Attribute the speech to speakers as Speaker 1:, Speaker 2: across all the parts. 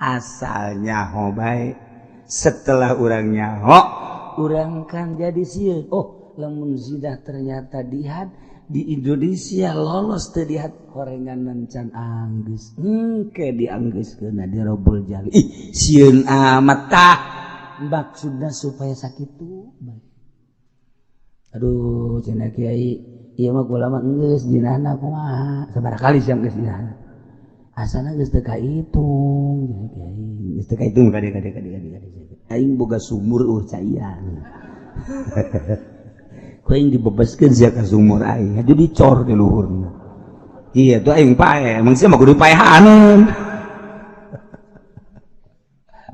Speaker 1: Asal nyaho bae. Setelah urang nyaho, urang kan jadi sieun. Oh, lamun zina ternyata dihad di Indonesia, lolos teu dihad? Horengan can anggeus, engke dianggeuskeun di Robul Jali. Ih, sieun amat. Tah, maksudna supaya sakitu bae. Aduh, cenah kiai, ieu mah kula mah geus jinahna kumaha? Sabaraha kali sia geus jinahna? Asana geus teu kahitung, cenah kiai. Geus teu kahitung. Kade, kade, kade, kade, kade. Aing boga sumur caian. Ku aing dibebaskeun sia ka sumur aing, jadi dicor di luhurna. Iya tuh aing pae, emang sia mah kudu paehaneun.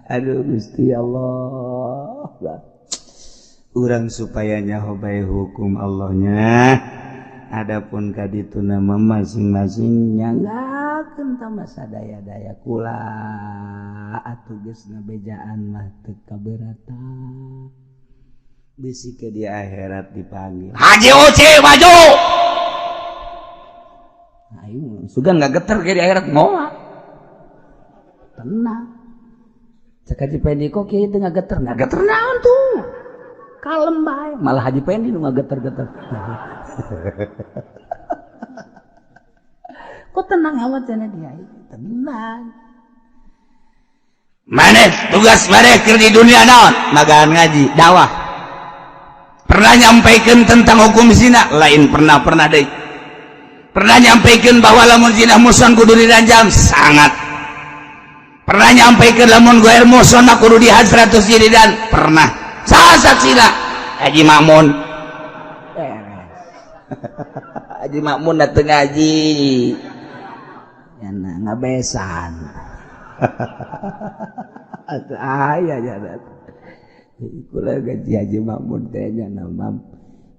Speaker 1: Aduh Gusti Allah. Urang supaya nyaho bae hukum Allahnya. Adapun kaditu nama masing-masing nyanggakeun tambah sadaya-daya kula atuh geus ngabejaan mah teu kaberatan. Bisi ke di akhirat dipanggil Haji Uci maju. Ayo, sugan nggak geter ke di akhirat moal. Tenang. Cek Haji Pendi, kok kiai teu ngageter? Ngageter naon tuh? Kalem bae. Malah Haji Pendi nu ngageter-geter. Kok tenang amat cenah dia? Tenang. Maneh tugas maneh keur di dunia naon? Magaan ngaji, dakwah. Pernah nyampaikan tentang hukum zina? Lain pernah, pernah deh. Pernah nyampaikan bahwa lamun zina muhson kudu diranjam? Sangat. Pernah nyampaikan lamun ghair muhson kudu dihad 100 jilidan? Pernah. Saha saksina? Haji Makmun. Beres. Haji Makmun dateng ngaji. Nyana ngabesan. Atuh aya nya. Kula gaji Haji Makmun teh nya nama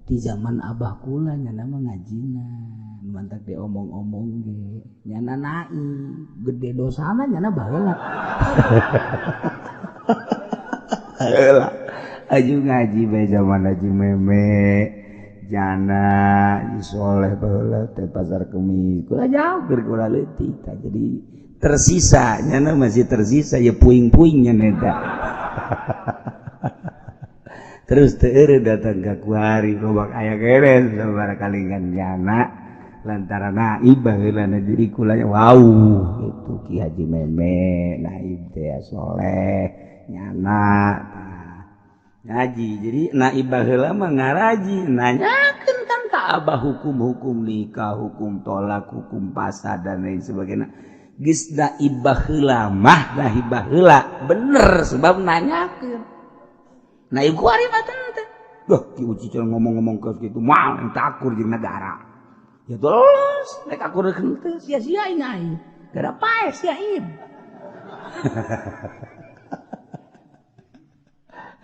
Speaker 1: di zaman abah kula nya nama ngajina mantak diomong-omong ge nyana naib gede dosana nyana baheula. Heula aju ngaji bae zaman Haji Meme jana Haji Soleh baheula teh Pasar Kemis. Kula jauh keur kula leutik tah, jadi tersisa nyana, masih tersisa ya puing-puingnya neta. Terus teu datang ke kuari lobak aya kene sabaraha kalingan jana lantaran naib baheula jadi kulanya wow itu Ki Haji Meme naib teh soleh nyana ngaji. Jadi naib baheula mah ngaraji nanyakeun kan ka abah hukum-hukum nikah, hukum tolak, hukum pasah, dan lain sebagainya. Geus naib baheula mah naib baheula bener sebab nanyakeun. Naib kuari mah teu. Duh, Ki Uci ngomong-ngomong ke gitu mah takur jeung negara. Ya terus rek akur henteu sia-sia aing aing. Gara pae sia ib.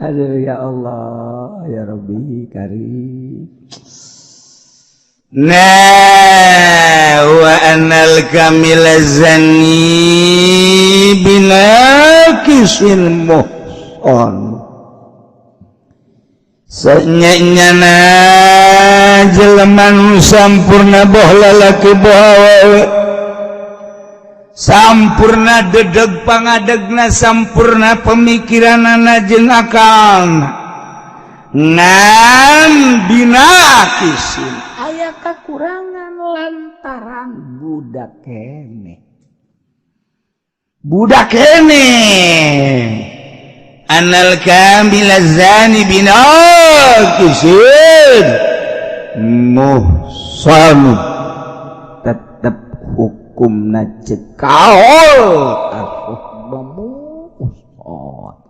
Speaker 1: Aduh ya Allah, ya Rabbi karim. Nah, wa anal kamila zani binakisil muhson. Senyana jelema nu sampurna, boh lalaki boh awewe, sampurna dedeg pangadegna, sampurna pemikiranana jeung akalna, ngan binakisin aya kakurangan lantaran budak kene, budak kene. Anal kamila zani binakisin muhsan tetep hukumna cekaol muhsan.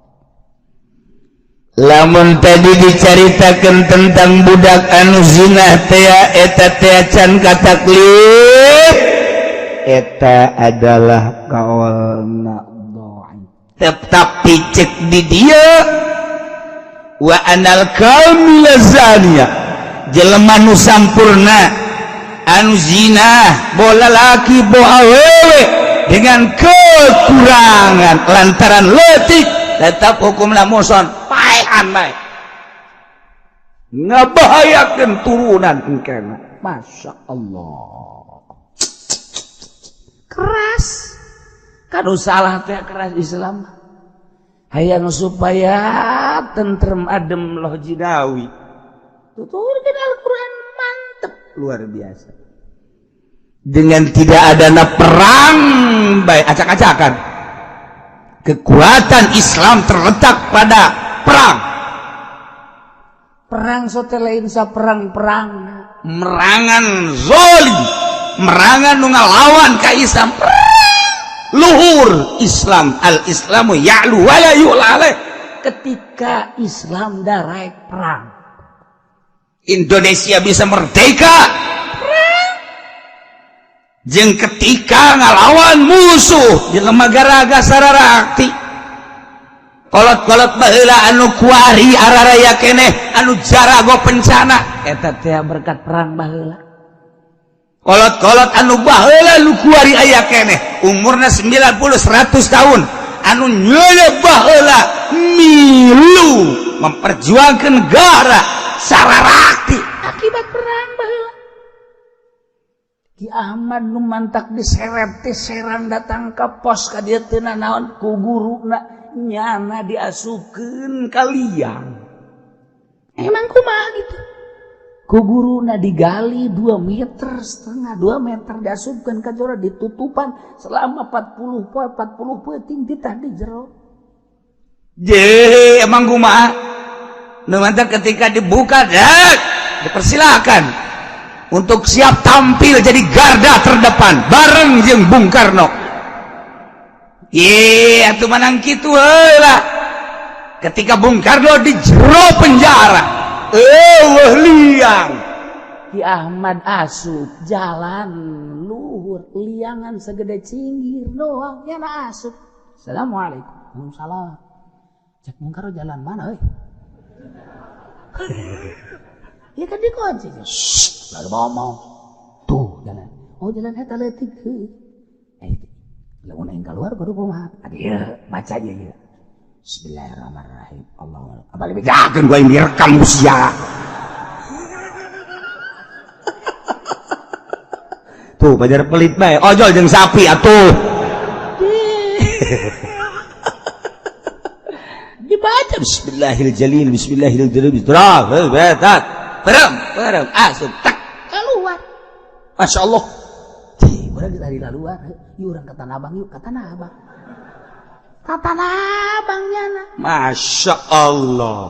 Speaker 1: Lamun tadi dicaritakan tentang budak anu zina teh, eta teh can kataklif, eta adalah kaolna. Tetapi cek di dia wa anal kamila zania, jelema nu sampurna anu zina, boh lalaki boh awewe, dengan kekurangan lantaran leutik, tetap hukumna muhson, paehan bae, ngabahayakeun turunan engkena. Masya Allah, keras. Kanu salah teh keras Islam. Hayang supaya tentrem adem loh jinawi. Tuturkeun Al-Qur'an mantep luar biasa. Dengan tidak adana perang baik acak-acakan. Kekuatan Islam terletak pada perang. Perang sote lain sa perang-perang. Merangan zolim, merangan nu ngalawan ka Islam. Perang. Luhur Islam, al-Islamu ya'lu wa la yu'la alaih. Ketika Islam daraek perang, Indonesia bisa merdeka. Perang. Jeung ketika ngalawan musuh jelema garaga sararakti. Kolot-kolot baheula anu kuari araraya keneh anu jarago pencana eta teh berkat perang baheula. Kolot-kolot anu baheula nu kuari aya keneh umurna 90 100 tahun anu nyeuleuh baheula milu memperjuangkan negara sararakti akibat perang baheula. Ki Ahmad nu mantak diseret teh Serang datang ka pos ka dieu teu naon ku guruna nyana diasupkeun ka liang. Emang kumaha gitu? Ku guruna digali 2 meter setengah 2 meter diasupkeun ka jero ditutupan selama 40 poe 40 peuting titah di jero. Je emang kumaha? Nu mantak ketika dibuka dek dipersilakan untuk siap tampil jadi garda terdepan bareng jeung Bung Karno. Ye, atuh manang kitu heula. Ketika Bung Karno di jero penjara, eueuh liang. Ki Ahmad asup jalan luhur liangan segede cinggir doang nyana asup. Assalamualaikum. Waalaikumsalam. Cek Bung Karno jalan mana euy? Ya kan dikunci. Shh, lalu ngomong. Tuh jalan. Oh jalan eta leutik heuh. Eh, lamun aing keluar kudu kumaha? Adi baca aja ya. Bismillahirrahmanirrahim. Allah. Abali bejakeun gua yang direkam ku sia. Tuh pajar pelit bae. Ojol jeung sapi atuh. Dibaca bismillahirrahmanirrahim. Bismillahirrahmanirrahim. Bismillahirrahmanirrahim. Perem, perem, asup, tak keluar. Masya Allah. Cih, urang dari luar. Yuk urang ke Tanah Abang yuk, ke Tanah Abang. Ke Tanah Abang nyana. Masya Allah.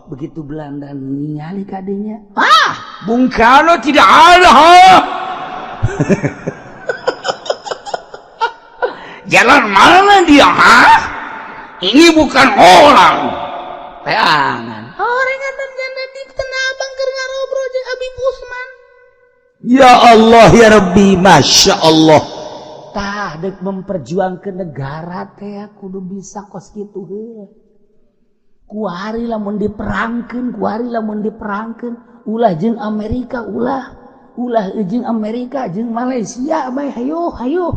Speaker 1: Begitu Belanda ningali kadenya. Ah, Bung Karno tidak ada. Ha? Jalan mana dia? Ha? Ini bukan orang. Teangan. Orengan dan janda di Tanah Abang keur ngarobrol jeung Habib Usman. Ya Allah ya Rabbi, Masya Allah. Tah dek memperjuangkan negara teh kudu bisa kos kitu heula. Kuari lamun diperangkeun, kuari lamun diperangkeun, ulah jeung Amerika ulah, ulah jeung Amerika jeung Malaysia bae hayo hayo.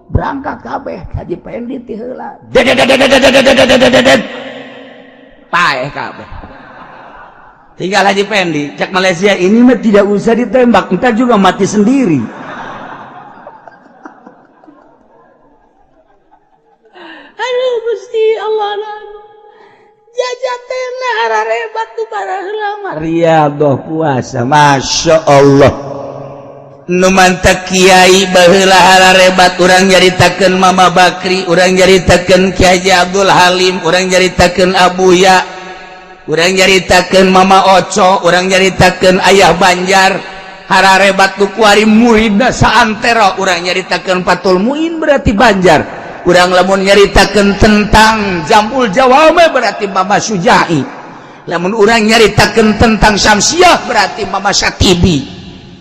Speaker 1: Berangkat kabeh Haji Pendi ti heula. Dededededededededededet. Paeh kabeh. Tinggal Haji Pendi, cek Malaysia ini mah tidak usah ditembak, entar juga mati sendiri. Aduh Gusti Allah, jajatena ararebat tuh para heula mah. Riyadhah puasa, Masya Allah. Nu mantak kiai baheula hararebat urang nyaritakeun Mama Bakri, urang nyaritakeun Ki Haji Abdul Halim, urang nyaritakeun Abuya, urang nyaritakeun Mama Oco, urang nyaritakeun Ayah Banjar, hararebat nu kuari muridna saantero, urang nyaritakeun Fathul Muin berarti Banjar. Urang lamun nyaritakeun tentang Jamul Jawame berarti Mama Sujai. Lamun urang nyaritakeun tentang Syamsiah berarti Mama Syatibi.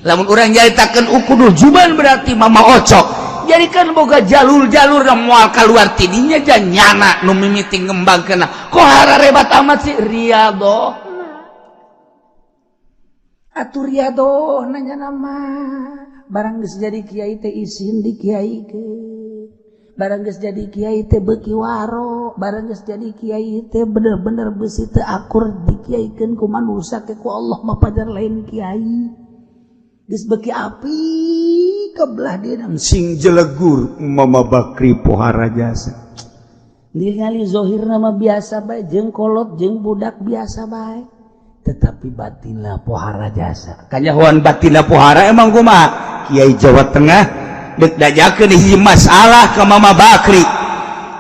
Speaker 1: Lamun urang nyaritakeun Ukudul Juban berarti Mama Oco. Jadi kan boga jalur-jalur dan moal keluar tidinya nyana nu mimiti ngembangkeun. Kok hararebat amat sih riyadhah. Atuh riyadhah nanya nama barang geus jadi kiai teh isin di kiaikeun. Barang geus jadi kiai teh beuki waro, barang geus jadi kiai teh bener-bener beusi teu akur dikiaikeun ku manusia ke ku Allah mah pajar lain kiai. Geus beuki apik Ka belah dieu sing jelegur Mama Bakri pohara jasa. Ningali zohir nama biasa bae jeung kolot jeung budak biasa bae. Tetapi batinna pohara jasa. Kanyahoan batinna pohara emang kumaha? Kiai Jawa Tengah deuk dajakeun hiji masalah ka Mama Bakri.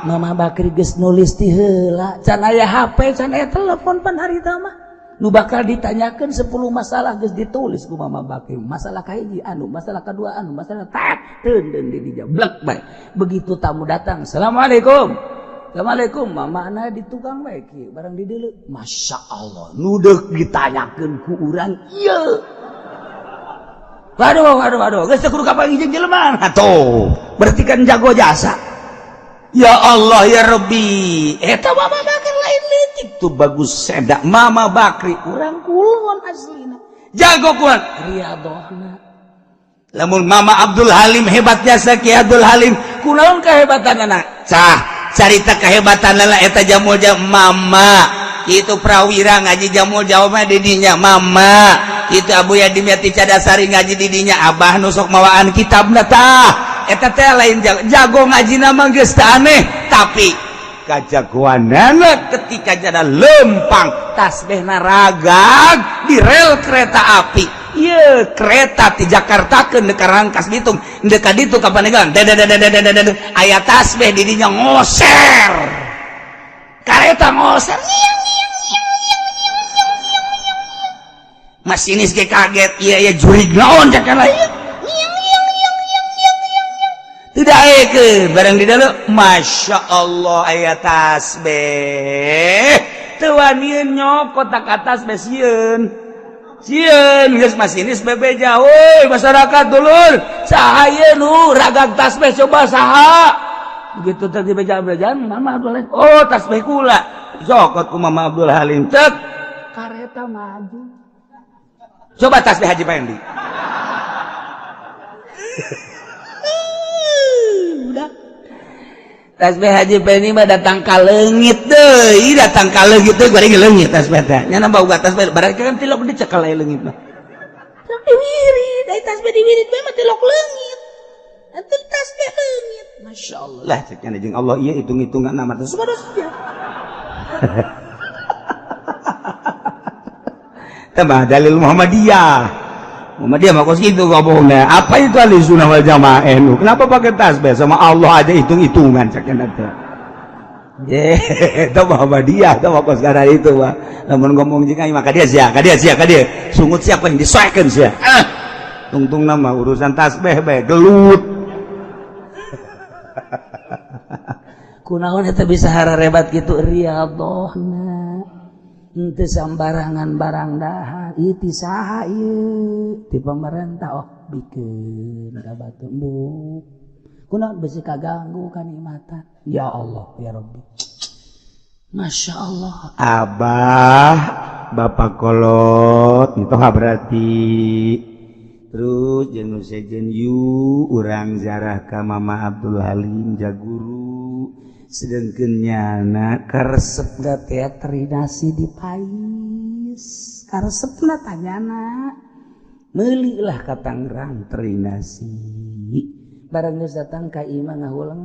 Speaker 1: Mama Bakri geus nulis ti heula, can aya HP, can aya telepon pan harita mah. Nu bakal ditanyakan 10 masalah geus ditulis ku Mama Bakri. Masalah kahiji anu, masalah kedua anu, masalah tak teun di dijablek bae. Begitu tamu datang, "Assalamualaikum." "Assalamualaikum." Mama na di tukang bae kieu, barang di deuleu. Masya Allah, nu deuk ditanyakeun ku urang ieu. Waduh, waduh, waduh, geus teu kudu kapanggih jeung jelema. Atuh, berarti kan jago jasa. Ya Allah ya Rabbi, eta Mama Bakri lain leutik tuh bagus sedak Mama Bakri urang kulon aslina. Jago kuat riyadhahna. Lamun Mama Abdul Halim hebat jasa Ki Abdul Halim, kunaon kehebatanana? Cah, carita kehebatan lah eta jamul jam Mama. Itu prawira ngaji jamul jawab didinya Mama. Itu Abu Yadim Yati Cadasari ngaji didinya Abah nusok mawaan kitabna tah. Eta teh lain jago, jago ngaji nama geus teu aneh, tapi kajagoanana ketika jada lempang tasbihna ragag di rel kereta api. Ieu kereta ti Jakarta ke Rangkas Bitung dekat ditu ka Pandeglang, aya tasbih di dinya ngoser, kareta ngoser. Masinis ge kaget, iya iya jurig naon cek lain. Tidak eke barang di dalam, Masya Allah aya tasbih. Teu wanian nyokot tak atas tasbih sieun. Sieun geus masinis bebeja, woi masyarakat dulur, saha ieu nu ragag tasbih coba saha? Begitu tadi beja-bejaan Mama Abdul Halim, oh tasbih kula. Zokot ku Mama Abdul Halim, tek kareta maju. Coba tasbih Haji Pendi. Udah. Tasbih Haji Pendi mah datang ka leungit deui, datang ka leungit deui bari leungit tasbih teh. Nya nambah uga tasbih barang kan tilok dicekal aya leungit mah. Tilok diwirid, ai tasbih diwirid mah tilok leungit. Atuh tasbih leungit. Masya Allah. Lah cek nya jeung Allah ieu hitung-hitungan nama teh subhanallah. Tambah dalil Muhammadiyah. Muhammadiyah mah kos kitu ngomongna. Apa itu ahli sunnah wal jamaah NU? Kenapa pakai tasbih sama Allah aja hitung-hitungan cek nya teh. Ye, itu Muhammadiyah, itu mah kos kada itu mah. Lamun ngomong jeung aing mah ka dia sia, ka dia sia, ka dia. Sungut siapa yang disoekeun sia. Ah. Tungtung nama urusan tasbih bae gelut. Kunaon eta bisa hararebat kitu riyadhahna. Henteu sambarangan barang dahar, ieu ti saha ieu? Ti pemerintah oh bikeun ka batur embung. Kunaon bisi kaganggu kanikmatan. Ya Allah ya Rabbi. Masya Allah. Abah, bapak kolot, itu berarti. Terus jeung nu sejen yu urang zarah ka Mama Abdul Halim jaguru. Sedengkeun nyana karesepna teh terinasi di pais. Karesepna tanyana. Meuli lah ka Tangerang terinasi. Barang geus datang ka imah ngahuleng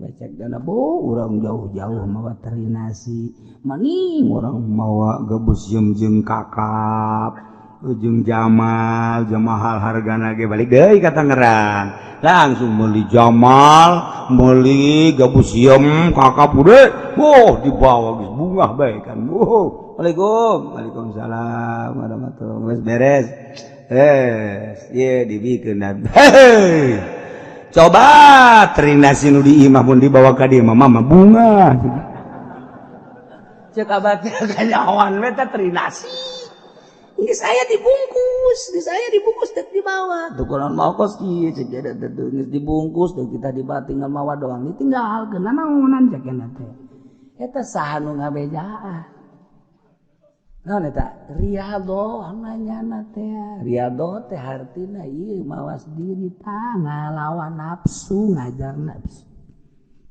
Speaker 1: becek dana bo urang jauh-jauh mawa terinasi. Maning urang mawa gabus jeung kakap. Ujung Jamal, Jamal hargana ge balik deui ka Tangerang. Langsung meuli Jamal, meuli gabus siem kakap udah, wah dibawa geus bungah bae kan. Wuh, Waalaikum, waalaikumsalam warahmatullahi wabarakatuh. Beres. Ye dibikeun. Hei. Coba terinasi nu di imah mun dibawa ka dieu mah mama bunga. Cek abah teh kanyahoan we teh terinasi. Ini saya dibungkus, ini saya dibungkus dek dibawa. Tuh kalau mau kos kieu cek ada geus dibungkus dek kita dibawa tinggal mawa doang. Ditinggal keuna naonan cek teh. Eta saha nu ngabejaan. Naon eta? Riyadhah nanyana teh. Riyadhah teh hartina ieu mawas diri tah ngalawan nafsu, ngajar nafsu.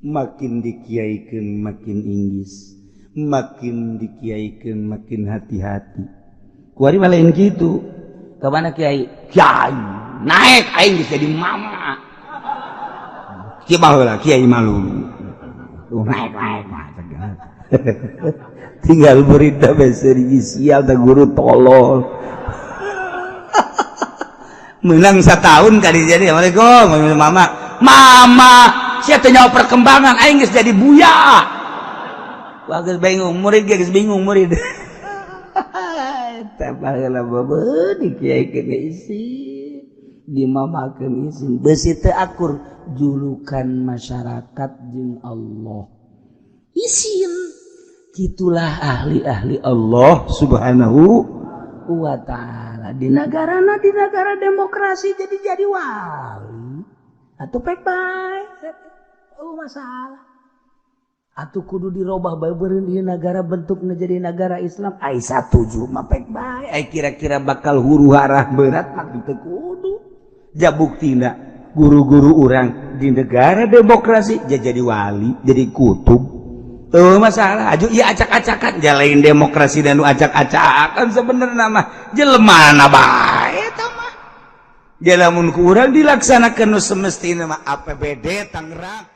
Speaker 1: Makin dikiaikeun makin inggis, makin dikiaikeun makin hati-hati. Kuari mah lain kitu. Ka mana kiai? Kiai. Naik aing geus jadi mama. Kieu baheula kiai malu. Tuh naik naik mah. Tinggal berita beseri sial da guru tolol. Menang setahun kali jadi, "Assalamualaikum, mama." Mama, sia teh nyawa perkembangan aing geus jadi buya. Wah, geus bingung murid, geus bingung murid. Eta baheula bobo di kiai ke isin, dimamakeun isin, beusi teu akur julukan masyarakat jeung Allah. Isin. Gitulah ahli-ahli Allah Subhanahu wa Ta'ala di negara, di negara demokrasi jadi wali atau pek bae. Oh, masalah atau kudu dirobah bae beureun di negara bentuknya jadi negara Islam. Ai satuju mah pek bae. Ai kira-kira bakal huru hara berat mah teu kudu. Ja buktina guru-guru urang di negara demokrasi jadi wali, jadi kutub. Tuh masalah aju iya acak-acakan jalain demokrasi dan nu acak-acakan sebenarnya mah jelema na bae eta mah. Lamun kurang dilaksanakan nu semestinya mah APBD Tangerang.